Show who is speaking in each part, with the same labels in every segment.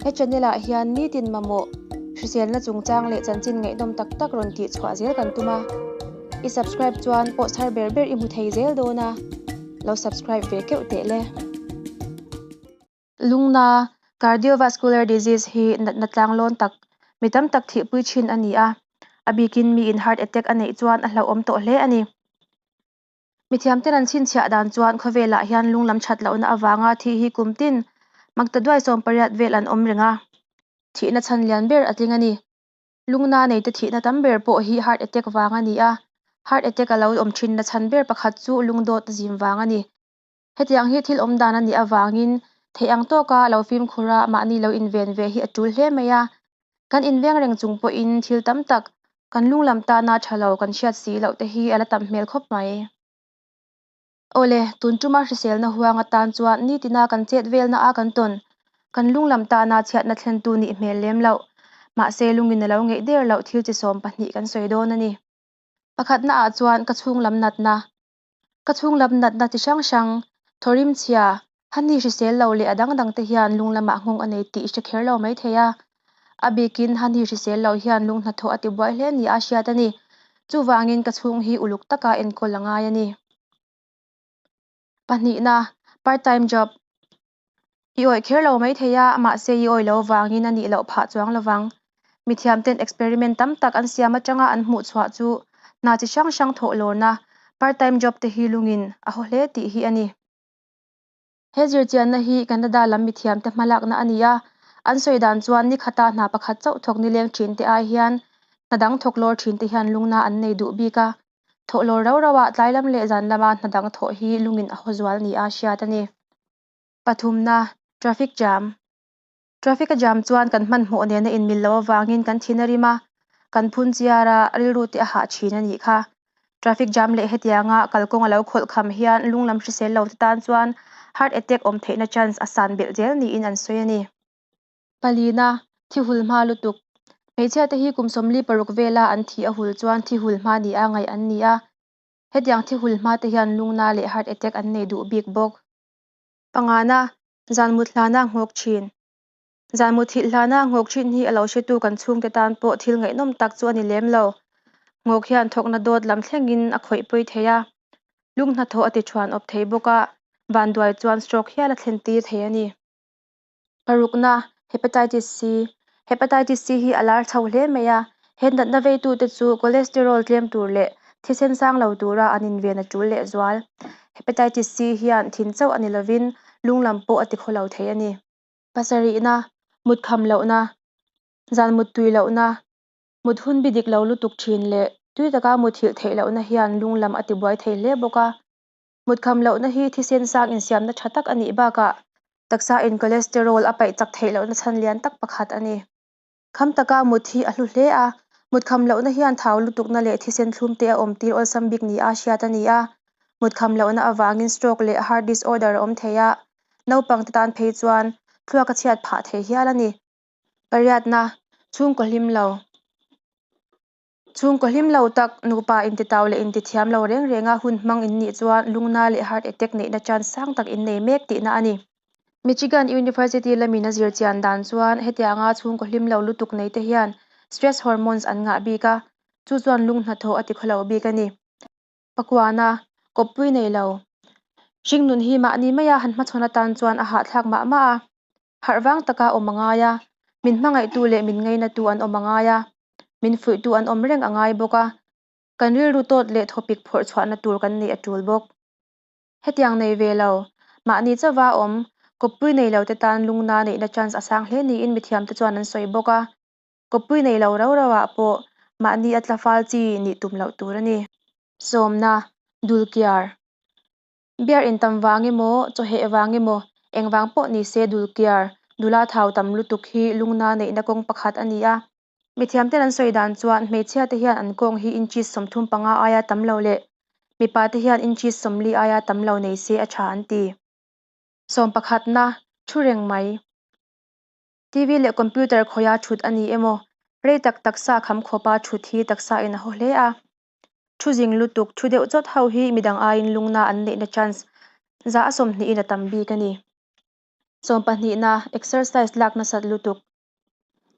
Speaker 1: He channel ah hian nitin mamawh hriselna chungchang leh chanchin ngaihnawm tak tak rawn tih chhuah zel kan tum a. I subscribe chuan post thar ber ber i hmu thei zel dawn a, lo subscribe ve keuh teh le. Lungna, Cardiovascular disease, hi natna tlanglawn tak, mi tam tak thihpui thin a ni a, a bikin miin heart attack a neih chuan a hlauhawm tawh hle a ni. Mithiamten an chhinchhiah dan chuan khawvelah hian lunglam that lohna avanga thih hi kum tin maktaduai 18 vel an awm reng a, thihna chhan lian ber a tling a ni. Lungna neite thihna tam ber pawh hi heart attack vang a ni a, heart attack a lo awm thinna chhan ber pakhat chu lungdawt zim vang a ni. Hetiang hi thil awm dan a nih avangin theih ang tawka lo fimkhur a mahni lo inven ve hi a tul hle mai a. Kan inveng reng chung pawhin thil tam tak kan lunglam tana tha lo kan hriat si loh te hi a la tam hmel khawp mai. Awle, tun tuma hriselna huang atan chuan nitina kan chet velna a kan tawn, kan lunglam tana chhiatna thlentu nih hmel lem loh, mahse lungin a lo ngeih der loh thil chi 12 kan sawi dawn a ni. Pakhatna ah chuan ka chhunglam natna, Ka chhunglam natna chi hrang hrang, thawrim chhia, hani hrisel lo leh a dang dang te hian lung lamah nghawng a nei tih i hre kher lo mai thei a. A bikin hani hrisel lo hian lung hnathawh a tibuai hle ni a hriat a ni. Chuvangin ka chhung hi uluk taka enkawl a ngai a ni. Pahnihna, Part time job. I awih kher lo mai thei a, mahse i awih lo vangin a nih loh phah chuang lovang. Mithiamten experiment tam tak an siam atanga an hmuh chhuah chu hna chi hrang hrang thawh lawrna, part time job te hi lungin a haw hle tih hi a ni. He zirchianna hi Canada lam mithiamte hmalakna a ni a, an sawi dan chuan ni khata hna pakhat chauh thawk nileng thin te ai hian hna dang thawk lawr thin te hian lungna an nei duh bik a, thawh lawr rau rau ah tlai lam leh zan lama hna dang thawh hi lungin a haw zual ni a hriat a ni. Pathumna, Traffic jam. Traffic a jam chuan kan hmanhmawh nena inmil loh avangin kan thin a rim a, kan phun chiar a, rilru te a hah thin a nih kha. Traffic jam leh hetianga kalkawng a lo khawlh kham hian lunglam hrisel lo te tan chuan heart attack awm theihna chance a san belh zel niin an sawi a ni. Palina, thi hul hma lutuk. Hmeichhia te hi kum 46 vela an thi a hul chuan thi hul hma ni a ngaih an ni a. Hetiang thi hul hma te hian lungna leh heart attack an nei duh bik bawk. Pangana, zan mut hlana nghawk thin. Zan mut thilh hlana nghawk thin hi a lo hretu kan chhungte tan pawh thil ngaihnawm tak chu a ni lem lo. Nghawk hian thawkna dawt lam thlengin a khawih pawi thei a, lung hnathawh a ti thuan awp thei bawk a, vanduai chuan stroke hial a thlen tir thei a ni. Parukna, Hepatitis C. Hepatitis C hi a lar chho hle mai a, he natna veitute chu cholesterol tlem tur leh thisen sang lo tura an inven a tul lehzual. Hepatitis C hian thin chauh a ni lovin lung lam pawh a tikhaw lo thei a ni. Pasarihna, Mut kham lohna, zan mut tui lohna, mut hun bi dik lo lutuk thin leh tui taka muthilh theih lohna hian lung lam a tibuai thei hle bawk a. Mutkham lohna hi thisen sang insiamna tha tak a nih bakah taksa in cholesterol a paih chak theih lohna chhan lian tak pakhat a ni. Kham taka mut hi a hlu hle a, mutkham lohna hian thau lutukna leh thisen thlum te a awm tir awlsam bik ni a hriat a ni a. Mutkham lohna avangin stroke leh heart disorder a awm thei a, naupang te tan phei chuan thluak a chhiat phah thei hial a ni. Pariatna, chhungkaw hlim lo. Chhungkaw hlim lo tak, nupa intitau leh intithiam lo reng renga hun hmang in nih chuan lungna leh heart attack neihna chance sang tak in nei mek tihna a ni. Michigan University lamin a zir chian dan chuan hetianga chhungkaw hlim lo lutuk nei te hian stress hormones an ngah bik a, chu chuan lung hnathawh a tikhaw lo bik a ni. Pakuana, kawppui nei lo. Hringnun hi mahni maia han hmachhawn atan chuan a hahthlak mah mah a, harh vang taka awm a ngai a, min hmangaihtu leh min ngainatu an awm a ngai a, min fuihtu an awm reng a ngai bawk a, kan rilru tawt leh thawpik phawrh chhuahna tur kan neih a tul bawk. Hetiang nei ve lo, mahni chauva awm, kawppui nei lo te tan lungna neihna chance a sang hle niin mithiamte chuan an sawi bawk a. Kawppui nei lo rau rau ah pawh mahni a tla fal chi nih tum loh tur a ni. Sawmna, Dulkiar. Beer in tam vang emaw, chawheh vang emaw, eng vang pawh ni se dulkiar, dula thau tam lutuk hi lungna neihna kawng pakhat a ni a. Mithiam ten an sawi dan chuan hmeichhia te hian an kawng hi inches 35 aia tam lo leh mipa te hian inches 40 aia tam lo nei se a tha an ti. Sawmpakhatna, thu reng mai. TV leh computer khawia thut a ni emaw, rei tak taksa kham khawpa thut hi taksa in a haw hle a. Thu zing lutuk, thu deuh chawt ho hi midang aiin lungna an neihna chance 20% in a tam bik a ni. Sawmpahnihna, Exercise lak nasat lutuk.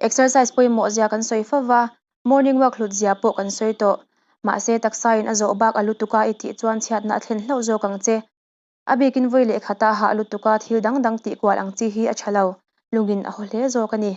Speaker 1: Exercise pawimawh zia kan sawi fo va, morning walk hlut zia pawh kan sawi tawh. Mahse, taksain a zawh bak a lutuk a i tih chuan chhiatna a thlen hlauh zawk ang che. A bikin vawi leh khata hah lutuka thil dang dang tih kual ang chi hi a tha lo, lungin a haw hle zawk a ni.